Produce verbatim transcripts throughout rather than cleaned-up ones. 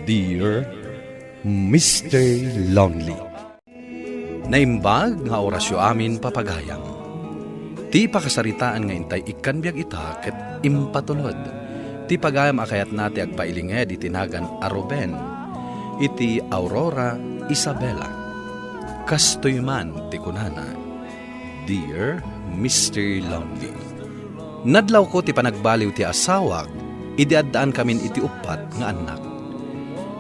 Dear Mister Lonely. Naimbag nga orasyo amin, papagayam. Ti pakasaritaan nga intay ikkan biag ita ket impatulod. Ti pagayam a kayatna ti agpailinged iti nagan a Ruben, iti Aurora Isabela. Kastoy man ti kunana, Dear Mister Lonely. Nadlawko ti panagbaliw ti asawak idi addaankamin iti uppat nga annak.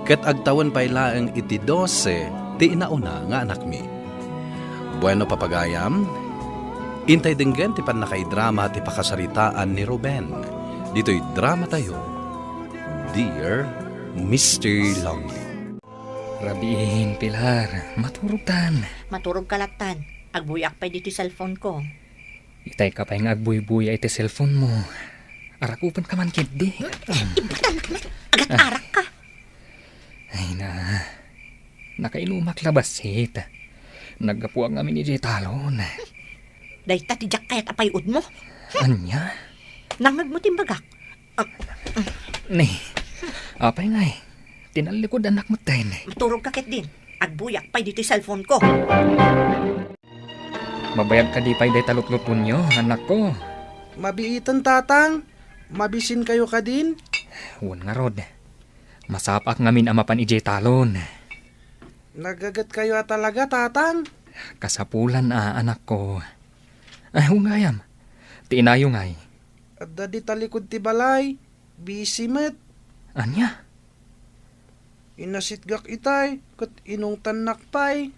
Ket agtawen pay laeng iti dose ti inauna nga anakmi. Bueno, papagayam, intay denggen ti pannakaidrama ti pakasaritaan ni Ruben ditoy dramatayo, Dear Mister Lonely. Rabiin, Pilar. Maturogtan. Maturog ka lattan. Agbuyak pay ditoy cellphone ko. Itay ka pay nga agbuybuya iti cellphone mo. Arakupen ka man ketdi. Imbatan ka na. Agat-arak ka. Ay na. Nakainumak la bassit. Naggapuak ngamin idiay talon. Dayta ti diak kayat a pay-od mo. Ania? Nangngeg mo ti imbagak. Ah, Ni, apay ngay? Tinallikod annak metten. Maturog ka ketdin. Agbuyak pay ditoy cellphone ko. Mabayag kadi pay dayta lutlutonyo, anakko? Mabiiten, Tatang. Mabisinkayo kadin? Wen ngarud. Masapaak ngamin a mapan idiay talon. Nagagetkayo a talaga, Tatang? Kasapulan a, anakko. Ay, wen gayam. Ti inayo ngay? Adda dita likud ti balay. Busy met. Ania? Inasitgak itay, ket inungtannak pay.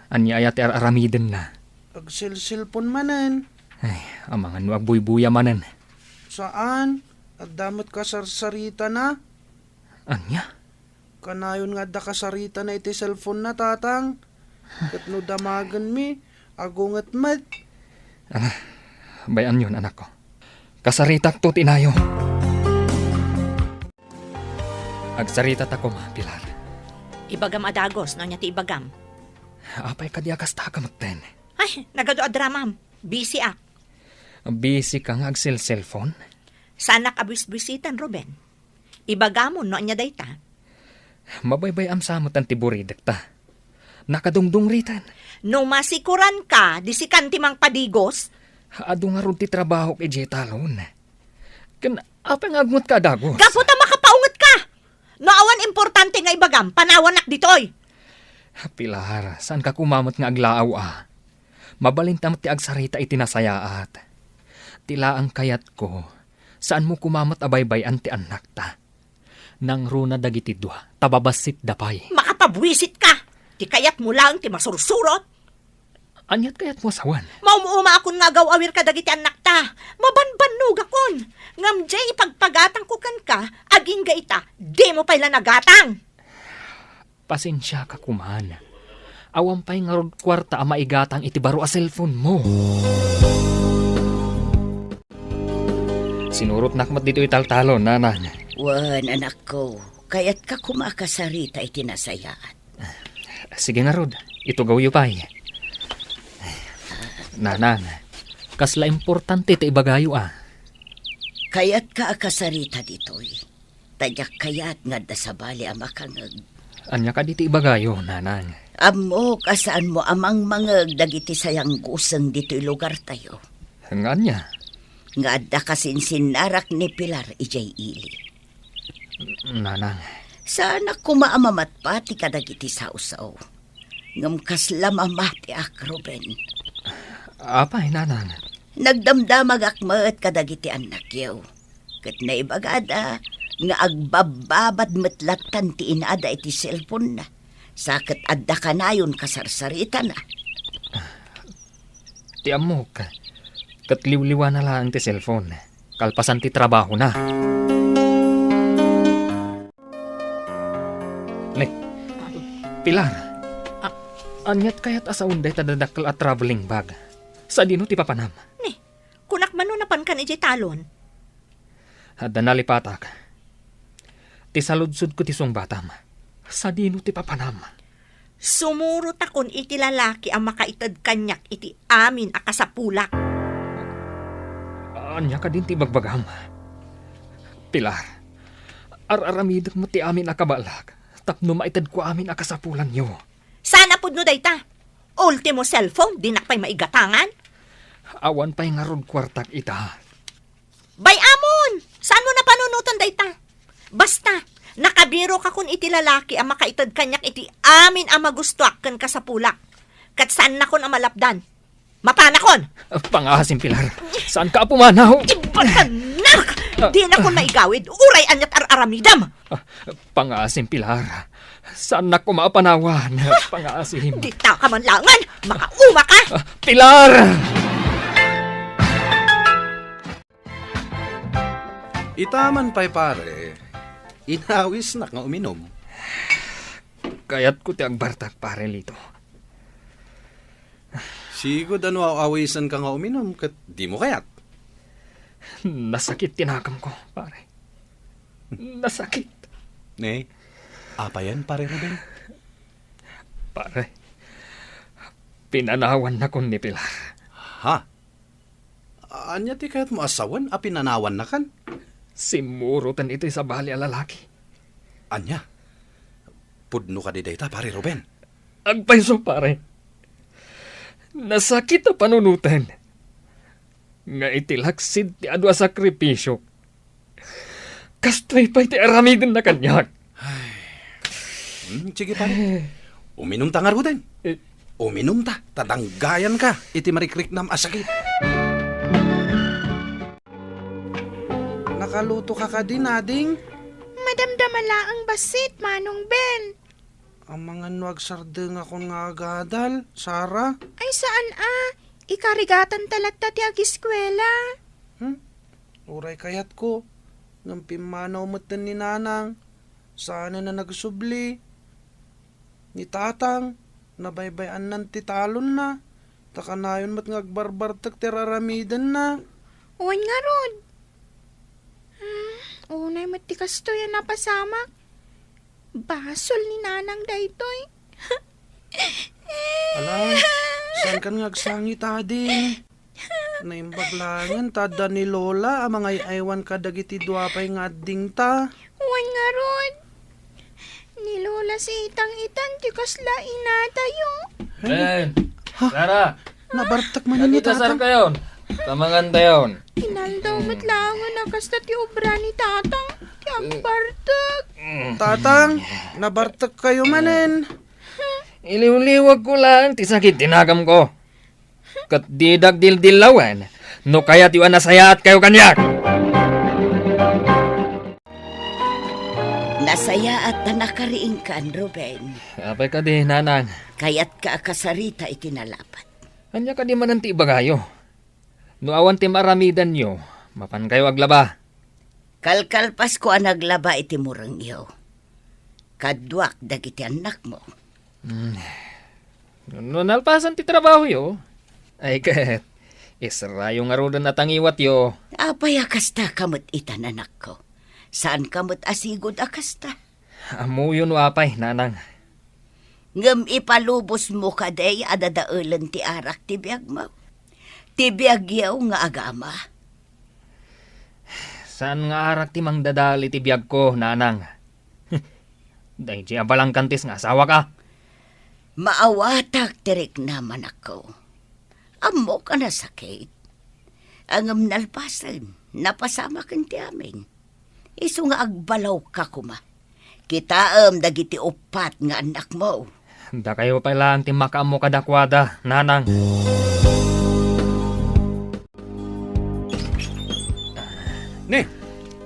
Ania aya ti ar-aramidenna? Agselselpon manen. Ay, amangan no agbuybuya manen. Saan, adda met kasarsaritana. Ania? Kanayon nga adda kasaritana iti cellphone na, Tatang. Ket no damagenmi, agunget met. Ala, bay-anyon, anakko. Kasaritakto ti inayo. Agsarita ta koma, Pilar. Ibagam a dagus, no ania ti ibagam. Apay kadi a kasta ka metten? Ay, nagadu a dramam. Busy ak. Busy ka nga agselselpon? Saanak a buisbuisitan, Ruben. Ibagamon no ania dayta. Mabaybay-am sa met ti buridekta. Nakadungdungriten. No masikuran ka, di sikan ti mangpadigus? Adu ngarud ti trabahok idiay talon. Ken apay nga agngot ka a dagus? Gapu ta makapaunget ka! No awan importante nga ibagam, panawanak ditoy! Pilar, saan ka koma met nga aglaaw a? Mabalinta met ti agsarita iti nasayaat. Ti laeng kayatko, saanmo koma met a baybay-an ti annakta. Nangruna dagiti dua, ta babassitda pay. Makapabuisit ka! Ti kayatmo laeng ti masursurot! Aniat kayatmo a sawen? Maum-umaakon nga agaw-awir kadagiti annakta. Mabanbannogakon. Ngem diay ipagpagatangko kenka, agingga ita, dimo pay la nagatang. Pasensiaka koman. Awan pay ngarud kuarta a maigatang iti baro a cellphone mo. Sinurotnak met ditoy taltalon, nanang. Wen, anakko, kayatka koma a kasarita iti nasayaat. Sige ngarud, itugawyo pay. Nanang, kasla importante ti ibagayo a. Kayatka a kasarita ditoy. Ta diak kayat nga adda sabali a makangeg. Ania kadi ti ibagayo, nanang? Ammok a saanmo a mangmangeg dagiti sayangguseng ditoy lugartayo. Nga ania? Nga adda kasinsinnarak ni Pilar idiay ili. Nanang. Saanak koma a mamatpati kadagiti sawsaw. Ngem kasla mamatiak, Ruben. Apay, nanang? Nagdamdamagak met kadagiti annakyo. Ket naibagada nga agbabbabad met lattan ti inada iti cellphone-na. Sa ket adda kanayon kasarsaritana. Ti ammok, ket liwliwana laeng ti cellphone, kalpasan ti trabahona. Ne, Pilar, a-, aniat kayat a saon dayta dadakkel a traveling bag? Sadino ti papanam? Ni, kunak man no napankan idiay talon. Adda nalipatak. Ti saludsodko ti sungbatam. Sadino ti papanam? Sumurotakon iti lalaki a makaited kaniak iti amin a kasapulak. Ania kadin ti ibagbagam? Pilar, Ar-aramidek met ti amin a kabaelak tapno maitedko amin a kasapulanyo. Saan a pudno dayta? Ultimo cellphone, dinak pay maigatangan? Awan pay ngarud kuartak ita. Bay-amon! Saanmo a panunoten dayta? Basta, nakabirokakon iti lalaki a makaited kaniak iti amin a magustoak ken kasapulak. Ket saannakon a malapdan. Mapanakon! Pangaasim, Pilar. Saanka a pumanaw? Ibatanak! Ah. Dinakon maigawid. Uray aniat ar-aramidem. Ah, pangaasim, Pilar. Saannak koma a panawan. Pangaasim. Dita ka man langan. Makauma ka! Ah, Pilar! Ita man pay, pare, inawisnak nga uminom. Kayatko ti agbartek, Pare Lito. Sigud a no aw-awisenka nga uminom ket dimo kayat. Nasakit ti nakamko, pare. Nasakit. Ne, apayen, Pare Ruben? Pare, pinanawannakon ni Pilar. Ha? Ania ti kayatmo a sawen a pinanawannakan? Simmuroten iti sabali a lalaki. Ania? Pudno kadi dayta, Pare Ruben? Agpayso, pare. Nasakit a panunoten nga iti laksid ti adu a sakripisiok, kastoy pay ti aramidenna kaniak. Ay. Hmm, sige, pare. Uminumta ngaruden. Eh. Uminumta, ta danggayanka iti marikriknam a sakit. Nakalutoka kadi, Nading? Madamdama laeng bassit, Manong Ben. Amangan no agsardengakon nga agadal, Sara? Ay, saan a. Ikarigatanta latta ti agiskuela. Hmm? Uray kayatko, ngem pimmanaw metten ni Nanang. Saanen a nagsubli. Ni Tatang, nabaybay-annan ti talonna, ta kanayon met nga agbarbartek ti ar-aramidenna. Wen ngarud. Hmm, unay met ti kastoy a napasamak. Basol ni Nanang daytoy. Ala, saankan nga agsangit, Ading? Naimbag laengen ta adda ni Lola a mangay-aywan kadagiti dua pay nga addingta. Wen ngarud, ni Lola Sitang itan ti kasla inatayo. Ben! Ha? Sara! Nabartek manen ni Tatang. Kayon. Kamangan tayon. Inaldaw met laengen a kasta ti obra ni Tatang, ti agbartek. Tatang, nabartek kayo manen. Iliwliwagko laeng ti sakit ti nakamko. Ket didak dildillawen no kayatyo a nasayaat kayo kaniak. Nasayaat ta nakariingkan, Ruben. Apay kadi, Nanang? Kayatka a kasarita iti nalapat. Ania kadi manen ti ibagayo? No awan ti maaramidanyo, mapankayo aglaba. Kalkalpasko a naglaba iti murengyo. Kaduak dagiti annakmo. Hmm. No nalpasan ti trabahoyo, ay ket, israyo ngaruden a tangiwatyo. Apay a kasta ka met itan, anakko? Saanka met a sigud a kasta? Ammoyo no apay, Nanang. Ngem ipalubosmo kadi a dadaelen ti arak ti biagmo? Ti biagyo nga agama? Saan nga arak ti mangdadael iti biagko, Nanang. Daydiay a balangkantis nga asawaka. Maawatak ti riknam, anakko. Ammok a nasakit. Ngem nalpasen, napasamaken ti amin. Isu nga agbalawka koma. Kitaem dagiti uppat nga annakmo. Dakayo pay laeng ti makaammo kadakuada, Nanang. Ne,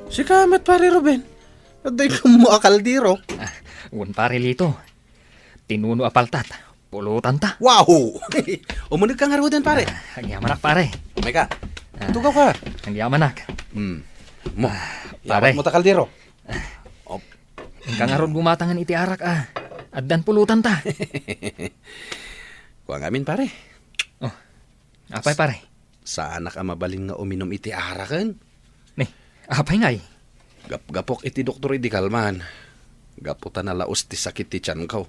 sika met, Pare Ruben. Adda ikammo a kaldero. Ah, wen, Pare Lito. Tinuno a paltat. Pulotanta. Wow! Umunegka ngaruden, pare. Ah, agyamanak, pare. Umayka. Ah, tugaw ka. Agyamanak. Hmm. Mo. Ah, pare. Yawatmo ta kaldero. Op. Inka ngarud gumatangan iti arak, ah. Addan pulotanta. Kua ngamin, pare. Oh. Apay, pare? Saanak a mabalin nga uminum iti araken. Ni, apay ngay? Gapgapok iti doktor idi kalman. Gapu ta nalaus ti sakit ti tianko.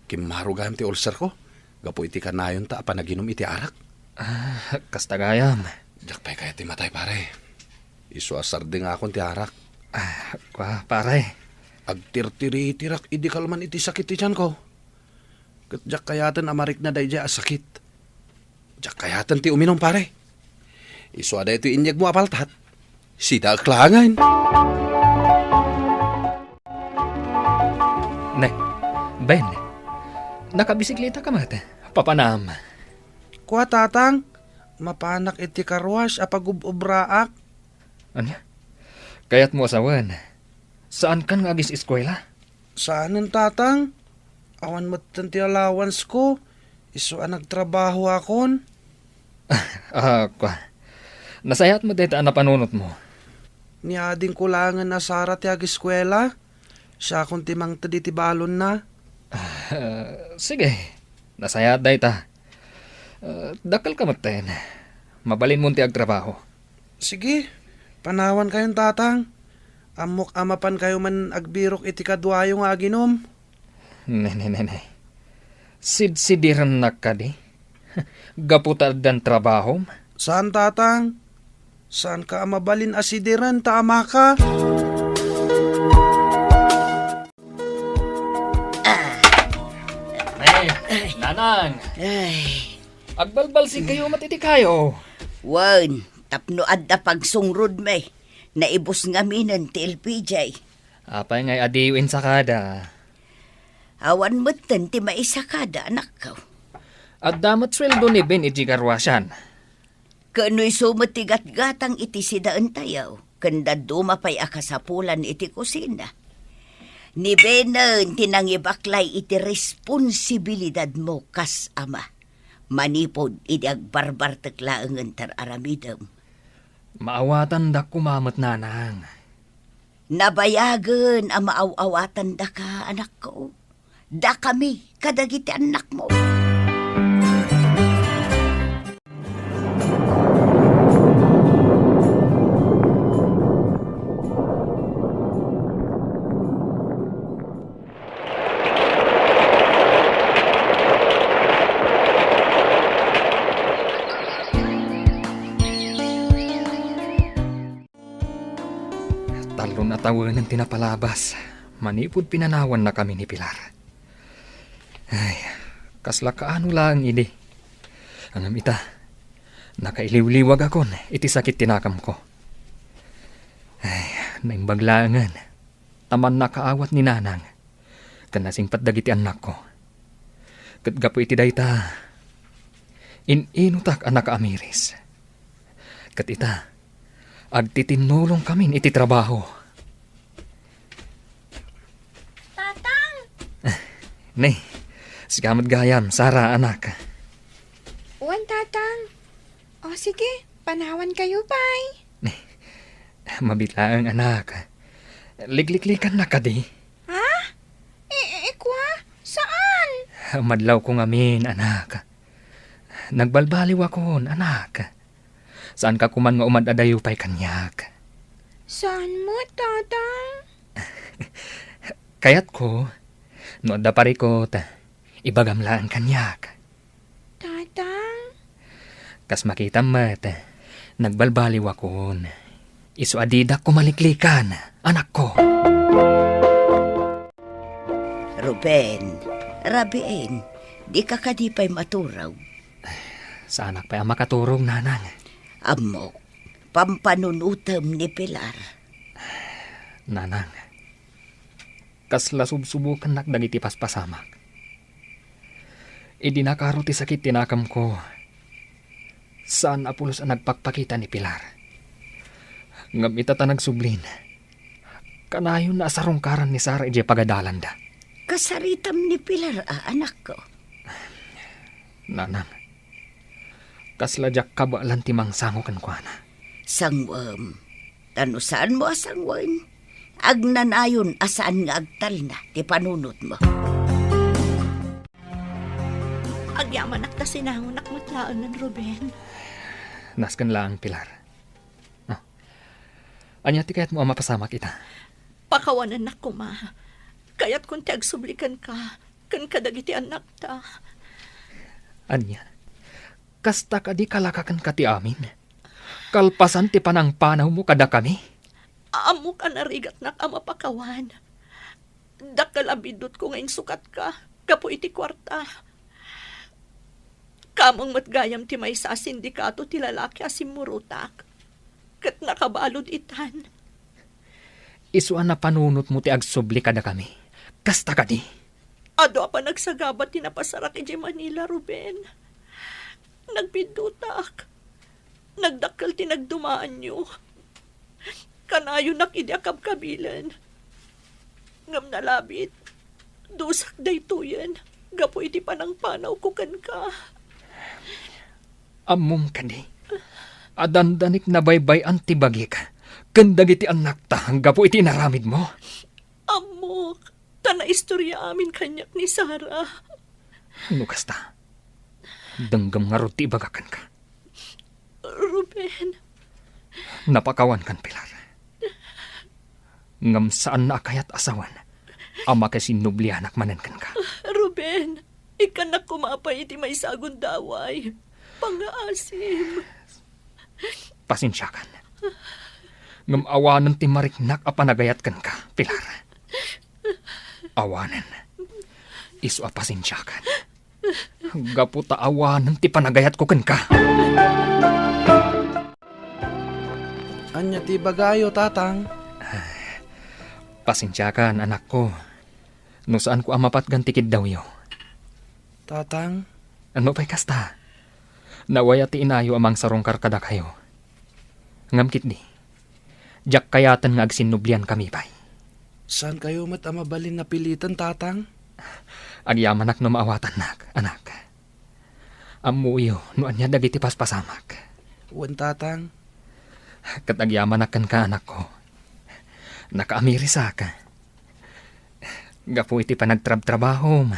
Kimmaro gayam ti ulcerko. Gapu iti kanayonta a panaginum iti arak. Ah, kasta gayam. Diak pay kayat ti matay, pare. Isu a sardengakon ti arak. Ah, kua, pare. Agtirtiritirak idi kalman iti sakit ti tianko. Ket diak kayaten a marikna daydiay a sakit. Diak kayaten ti uminum, pare. Isu a daytoy inyegmo a paltat. Sidaek laengen. Ne, Ben, nakabisikleta ka met. Papanam. Kua, Tatang, mapanak iti car wash a pagub-ubraak. Ania? Kayatmo a sawen, saankan nga agis-eskuela? Saanen, Tatang. Awan metten ti allowance ko. Isu a nagtrabahoakon. Ah, kua. Nasayaat met dayta a napanunotmo. Ni adingko laengen a sara ti ageskuela. Siakon ti mangted iti balonna. Ah, sige. Nasayaat dayta. Ah, dakkelka metten. Mabalinmon ti agtrabaho. Sige, panawankayon, Tatang. Ammok a mapankayo man agbirok iti kaduayo nga aginum. Ne, ne, ne, ne. Sidsidirennak kadi? Gapu ta addan trabahom? Saan, Tatang. Saanka a mabalin a sidiren ta amaka? Ay, Nanang! Ay. Agbalbalsigkayo met iti kayo. Wen, tapno adda pagsungrodmi, naibus ngaminen ti L P J. Apay ngay adiyo insakada? Awan metten ti maisakada, anakko. Adda met sueldo ni Ben iti garwasan. Ken no isu met ti gatgatang iti sidaentayo, ken dadduma pay a kasapulan iti kusina. Ni Benen ti nangibaklay iti responsibilidadmo kas ama, manipud idi agbarbartek laengen ti ar-aramidem. Maawatandak koma met, Nanang. Nabayagen a maaw-awatandaka, anakko. Dakami kadagiti annakmo. Talon a tawenen ti napalabas manipud pinanawannakami ni Pilar. Ay, kasla kaano laeng idi. Ngem ita, nakailiwliwagakon iti sakit ti nakamko. Ay, naimbag laengen ta mannakaawat ni Nanang ken nasingpet dagiti annakko. Ket gapu iti dayta, in-inutak a nakaamiris. Ket ita, agtitinnulongkamin iti trabaho. Tatang! Ne, sika met gayam, Sara, anak. Wen, Tatang. O, sige, panawankayo pay. Mabiit laeng, anak. Likliklikannak kadi? Ha? I-, i-, ikwa? Saan? Madlawko ngamin, anak. Nagbalbaliwakon, anak. Saanka koman nga umad-adayo pay kaniak. Saan met, Tatang? Kayatko, no adda parikut, ibagam laeng kaniak. Tatang? Kas makitam met, nagbalbaliwakon. Isu a didak ko maliklikan, anakko. Ruben, rabiin, dika kadi pay maturog? Saanak pay a makaturog, Nanang. Ammok, pampanunotem ni Pilar. Nanang, kasla subsubokannak dagiti paspasamak. Idi nakaro ti sakit ti nakemko, saan a pulos a nagpakpakita ni Pilar. Ngem ita ta nagsublin, kanayon a sarungkaran ni Sara idiay pagadalanda. Kasaritam ni Pilar a, anakko? Nanang, kasla diak kabaelan ti mangsango kenkuana. Sanguem. Ta no saanmo a sangoen, agnanayon a saan nga agtalna ti panunotmo. Agyamanak ta sinangonak met laengen, Ruben. Nasken laeng, Pilar. Ah. Ania ti kayatmo a mapasamak ita? Pakawanennak koma. Kayatkon ti agsubli kenka ken kadagiti annakta. Ania? Kasta kadi kalakakenka ti amin? Kalpasan ti panangpanawmo kadakami? Ammok a narigatnak a mapakawan. Dakkel a biddutko nga insukatka gapu iti kuarta. Kameng met gayam ti maysa a sindikato ti lalaki a simmurotak. Ket nakabalud itan. Isu a napanunotmo ti agsubli kadakami. Kasta kadi? Adu a panagsagaba ti napasarak idiay Manila, Ruben. Nagbiddutak. Nagdakkel ti nagdumaanyo. Kanayonak idi akabkabilen. Ngem nalabit, dusak daytoyen gapu iti panangpanawko kenka. Ammom kadi a dandanik nabaybay-an ti bagik ken dagiti annakta gapu iti inaramidmo? Ammok, ta naistorya amin kaniak ni Sara. No kasta, denggem ngarud ti ibagak kenka. Ruben. Napakawankan, Pilar. Ngem saanna a kayat a sawen a makasinnublianak manen kenka. Ruben, ikkannak koma pay iti maysa a gundaway. Pangngaasim. Pasensiakan. Ngem awanen ti mariknak a panagayat kenka, Pilar. Awanen. Isu a pasensiakan. Gapu ta awanen ti panagayatko kenka. Ania ti ibagayo, Tatang? Pasensiakan, anakko, no saanko a mapatgan ti kiddawyo. Tatang? Ano pay kasta? Nawaya ti inayo a mangsarungkar kadakayo. Ngem ketdi, diak kayaten nga agsinnubliankami pay. Saankayo met a mabalin napiliten, Tatang? Agyamanak no maawatannak, anak. Ammoyo no ania dagiti paspasamak. Wen, Tatang. Ket agyamanak kenka, anakko. Nakaamirisak. Gapu iti panagtrabtrabahom.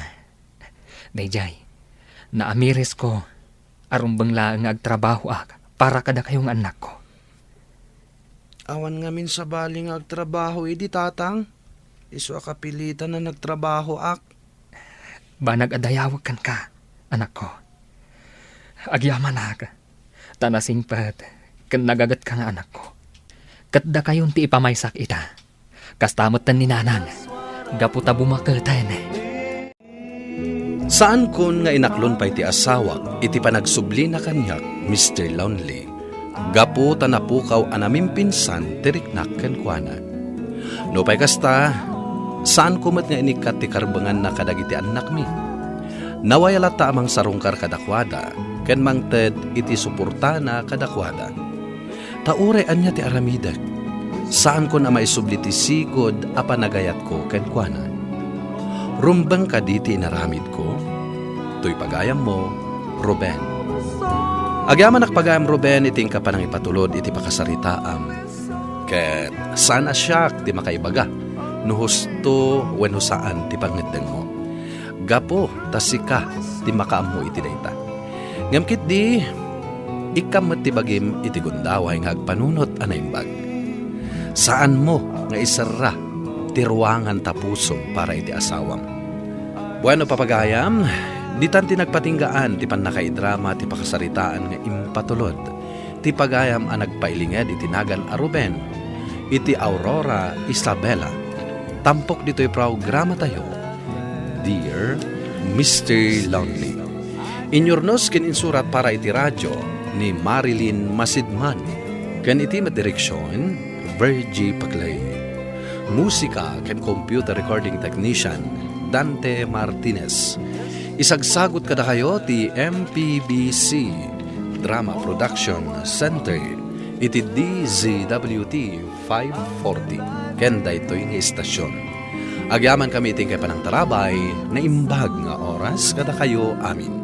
Daydiay, naamirisko a rumbeng laeng nga agtrabahoak para kadakayo nga annakko. Awan ngamin sabali nga agtrabaho idi, Tatang. Isu a kapilitan a nagtrabahoak. Banag a dayawek kenka, anakko. Agyamanak, ta nasingpet ken nagagetka nga anakko. Ket dakayon ti ipamaysak ita. Kasta metten ni Nanang, gapu ta bumaketen. Saankon nga inaklon pay ti asawak iti panagsublina kaniak, Mister Lonely, gapu ta napukaw a namimpinsan ti riknak kenkuana. Nupay kasta, saanko met nga inikkat ti karbenganna kadagiti annakmi. Nawaya latta a mangsarungkar kadakuada ken mangted iti suportana kadakuada. Ta uray ania ti aramidek, saankon a maisubli ti sigud a panagayatko kenkuana. Rumbeng kadi ti inaramidko? Toy pagayammo, Ruben. Agyamanak pagayam, Ruben, iti inka panangipatulod iti pakasaritaam. Ket saan a siak ti makaibaga no husto wenno saan ti pangngeddengmo. Gapu ta sika ti makaammo iti dayta. Ngem ketdi, ikkam met ti bagim iti gundaway nga agpanunot a naimbag. Saanmo nga iserra ti ruangan ta pusom para iti asawam. Bueno, papagayam, ditan ti nagpatinggaan ti pannakaidrama ti pakasaritaan nga impatulod ti pagayam a nagpailinged iti nagan a Ruben iti Aurora, Isabela. Tampok ditoy programatayo, Dear Mister Lonely. Inyurnos ken insurat para iti radio ni Marilyn Masidman, ken iti met direksion, Virgie Paclay. Musika ken computer recording technician, Dante Martinez. Isagsagut kadakayo ti M P B C Drama Production Center iti D Z W T five forty ken daytoy nga istasyon. Agyamankami iti inkay panangtarabay, naimbag nga oras kadakayo amin.